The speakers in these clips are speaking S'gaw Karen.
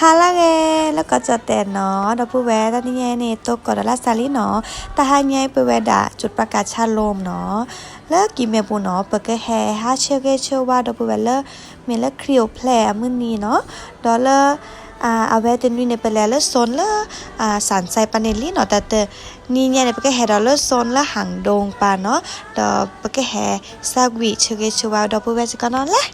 ဟါလၢအဂ့ၤ လၢကိးကၠီၣ်တဲာ်နီၤ ဒီပုၢ်ဝဲၢ် တနံၤညါအံၤန့ၣ် တိၢ်ကီးဒီးလၢစးလံနီၤ, တဟါညါအံၤပဝဲဒၣ် จุดประกาศชาโลมနီၤ, လၢကံၢ်မဲပူၤနီၤ ပကဟဲဟးဆၢဂ့ၤဆၢဝါဒီပုၢ်ဝဲၢ်လၢ မ့ၢ်လၢခရံာ်အိၣ်ဖျဲၣ်အမုၢ်နံၤနီၤ, ဒီးလၢ အဝဲတနွံန့ၣ် ပလဲၤလၢ zone လၢ စၣ်စဲးပာ်န့ၣ်လံနီၤ, တၢ်တနံၤညါန့ၣ် ပကဟဲဒီးလၢ zone လၢ ဟၣ်ဒိၣ်ပၤနီၤ, ဒီးပကဟဲ သးဝံၣ်ဆၢဂ့ၤဆၢဝါဒီပုၢ်ဝဲၢ်စ့ၢ်ကီးနီၤလဲၣ်.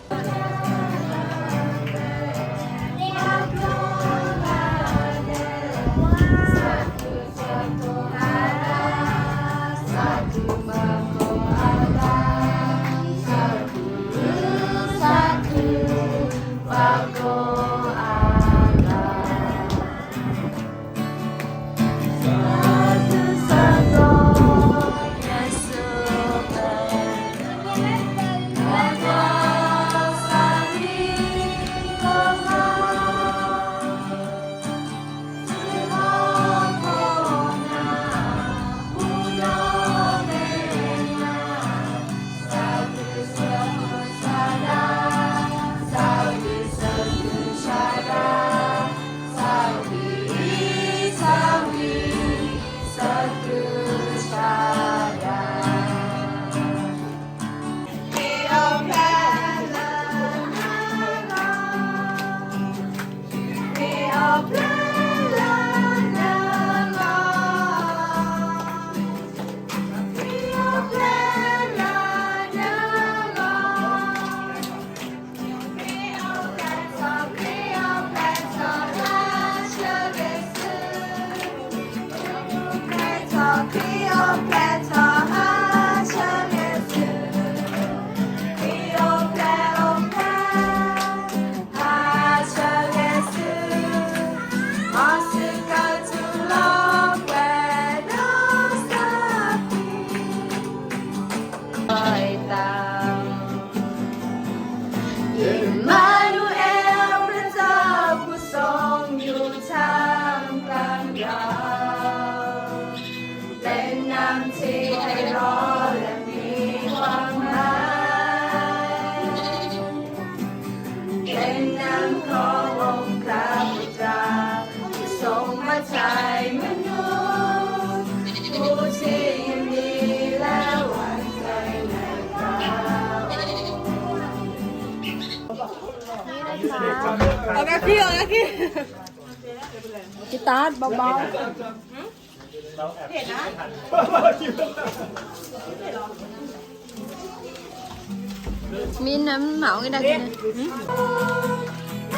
မ့ၢ်နမၤအီၤကဒါက့ၤန့ၣ်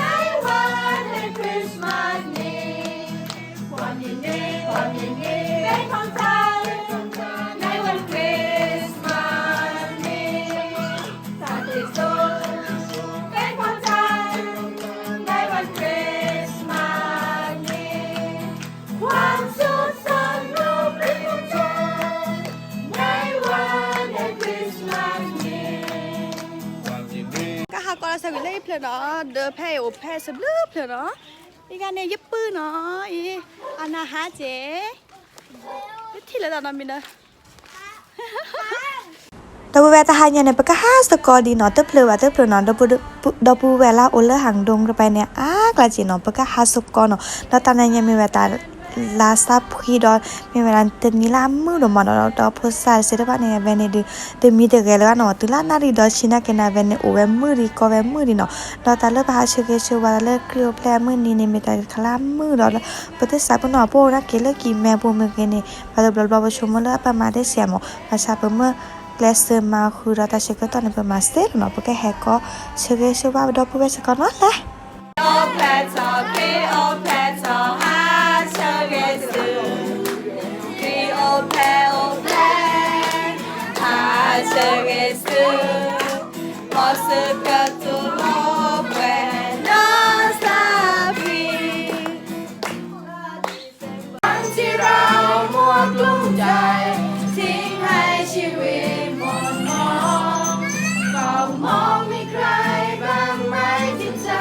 ကဟးကီးလီၤသးဝံၤလၢအံၤဖျၢၣ်နီၤ, ဒီးဖဲအံၤအိၣ်ဖဲစဘျုးဖျၢၣ်နီၤ, အံၤဂၤန့ၣ်ယပုၢ်နီၤ, အံၤ အနၢ်ဟါက့ၤ, ယထံၣ်လၢတၢ်နီတမံၤဒီး ဒီပုၢ်ဝဲၢ်တဟါညါန့ၣ် ပကဟးစ့ၢ်ကီးဒံးနီၤ, တဖျၢၣ်ဘၣ်တဖျၢၣ်နီၤ, ဒီပုၢ်ဝဲၢ်လၢအအိၣ်လၢ ဟၣ်ဒိၣ်တပၤန့ၣ် အါကျါက့ၤနီၤ, ပကဟးစ့ၢ်ကီးနီၤ, ဒီးတၢ်နံၤညါမ့ၢ်ဝဲတၢ်လါစးဖှံဒီး မ့ၢ်ဝဲဒၣ်တနံၤလၢအမုာ်ဒိၣ်မးနီၤ, ဒီးဖိသၣ်သ့ၣ်တဖၣ်န့ၣ် အဝဲန့ၣ်ဒုး တမံၤတဂဲၤလၢၤဘၣ်နီၤ, တုၤလၢနၣ်ရံၣ်ဒီးဆံးနာ်က့ၤန့ၣ် အဝဲန့ၣ်အိၣ်ဝဲမုာ်ဒံးကီဝဲမုာ်ဒံးနီၤ, ဒီးတၢ်လၢပဟးဆၢဂ့ၤဆၢဝါလၢခရံာ်အိၣ်ဖျဲၣ်အမုၢ်နံၤန့ၣ် မ့ၢ်တၢ်တခါလၢအမုာ်ဒီး ပသ့စးပ့ၤနီၣ်အပှၤနာ်က့ၤလၢကံၢ်မဲပူၤမ့ၢ်ဂ့ၤန့ၣ် ပှၤတဘျီဘျီပဆိကမိၣ်လၢအပၢ်မၤတသ့စ့ၢ်မး, ဘၣ်ဆၣ်ပမ့ၢ်ကျဲးစၢးမၤဃုာ်ဒီးတၢ်ဆၢကတီၢ်န့ၣ် ပမၤစ့ၢ်လီၤနီၤ, ပကဟဲကီးဆၢဂ့ၤဆၢဝါပဒီပုၢ်ဝဲၢ်စ့ၢ်ကီးနီၤလဲၣ်. အိၣ်ဖျဲၣ်ထီၣ် ခရံာ်အိၣ်ဖျဲၣ်ထီၣ် ဟးဆၢဂ့ၤဆူ, ခရံာ်အိၣ်ဖျဲၣ်အိၣ်ဖျဲၣ် ဟးဆၢဂ့ၤဆူ, မ်သုကတိၤလီၤပှဲၤဒီးသးဖှံ ที่เรามัวกลุ้มใจ ทิ้งให้ชีวิตหม่นหมอง ก็มองมีใครบ้างไหมที่จะ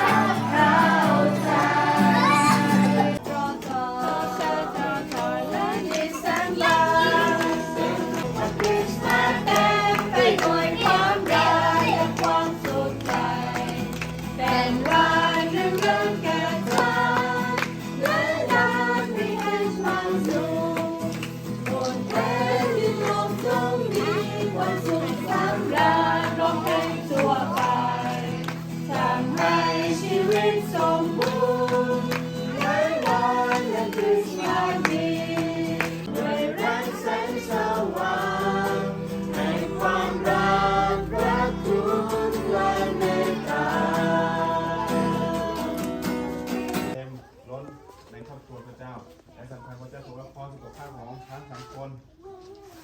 สำคัญ พระเจ้าทรงรับพระสุขภาพของทั้งสามคน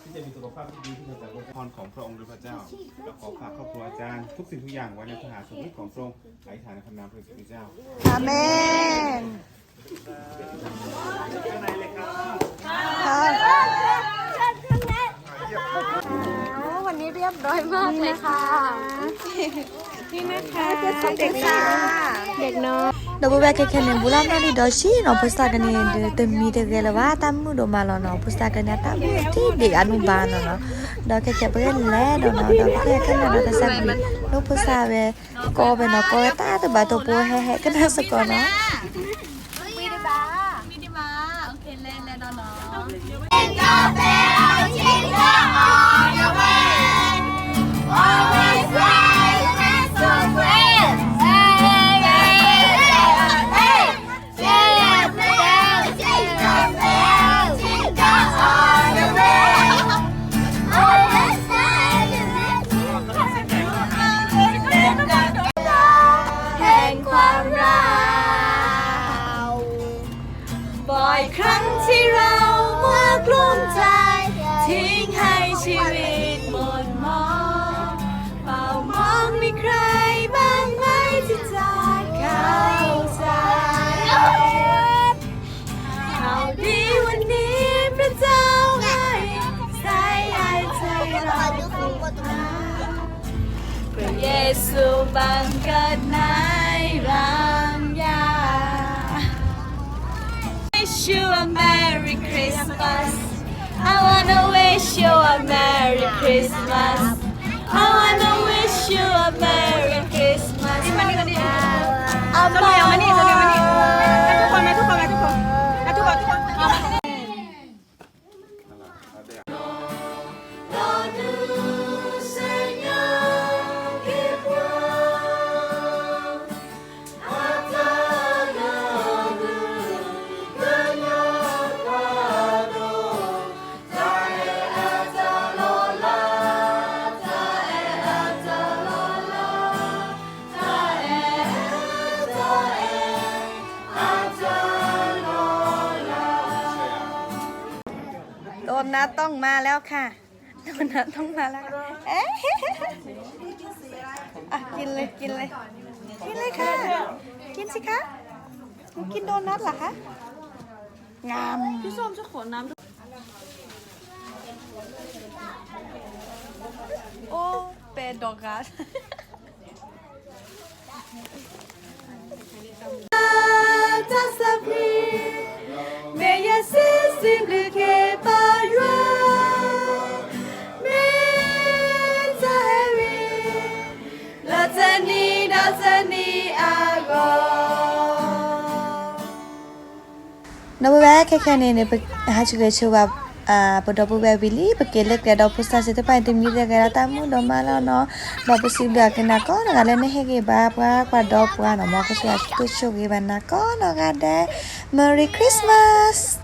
ที่จะมีสุขภาพที่ดีที่มาจากพระพรของพระองค์ด้วย พระเจ้า และขอฝากครอบครัวอาจารย์ทุกสิ่งทุกอย่างไว้ในพระหัตถ์สมฤทธิ์ของพระองค์ อธิษฐานในพระนามพระเยซูคริสต์เจ้า อาเมน วันนี้เรียบร้อยมากเลยค่ะ นี่นะคะ เด็กน้อย ဒီပုၢ်ဝဲၢ်ခဲခဲန့ၣ် ဘူးလီၤနီၢ်လံဒီးဆံနီၤ ဖိသၣ်ကန့ၣ် တမံၤတဂဲၤလၢၤဘၣ် တၢ်မုာ်ဒိၣ်မးလီၤနီၤ ဖိသၣ်ကန့ၣ် တၢ်မုာ်ထံၣ်ဒံးအနူဘၣ်နီၤနီၤ ဒီးခဲခဲပကလဲၤဒီးနီၤ ဒီးပကဟဲခဲလၢာ်ဒီးတၢ်သးကွံာ် ဒိၣ်ဖိသၣ်ဝဲ ကီဝဲနီၤ ကီဝဲတၢ်တဘၣ်တိာ်ပိ ဟဲဟဲကနၣ်စ့ၢ်ကီးနီၤ แห่งความรัก บ่อยครั้งที่เรามัวกลุ้มใจ ทิ้งให้ชีวิตหม่นหมอง เฝ้ามองมีใครบ้างไหมที่จะเข้าใจ ข่าวดีวันนี้พระเจ้าให้ ใส่ให้ใจเรา พระเยซูบังเกิดในรางยา Wish you a Merry Christmas. I wanna wish you a Merry Christmas. I wanna wish you a Merry Christmas. เอามา เอามานี่ เอามานี่ ทุกคนมา ทุกคนมา ทุกคนมา ทุกคน ทุกคน โดนัทต้องมาแล้วค่ะ โดนัทต้องมาแล้วค่ะ เอ๊ะ อ่ะ กินเลย กินเลย กินเลยค่ะ กินสิคะ หนูกินโดนัทเหรอคะ งาม พี่ส้มจะขอน้ำ โอ้ เป็นดอกรัก ဒီပုၢ်ဝဲၢ်ခဲခဲန့ၣ်န့ၣ် ပဟးဆှဲးဂဲၤဆၢဝဲ ပဒီပုၢ်ဝဲၢ်ဝံၤလံ ပက့ၤလၢကျဲဒီးဖိသၣ် သ့ၣ်တဖၣ်န့ၣ် တမံၤတဂၤဒီးတၢ်မုာ်ဒိၣ်မးလီၤနီၤ ဒီးပစံးဘျုးက့ၤနၤကိးနီၢ်ဂၤဒဲး နဟ့ၣ်ဂံၢ်ဘါပှၤ ပှၤဒီပှၤနီၤ မ်ကစၢ်ယွၤကဆိၣ်ဂ့ၤဘၣ်နၤကိးနီၢ်ဂၤဒဲး Merry Christmas.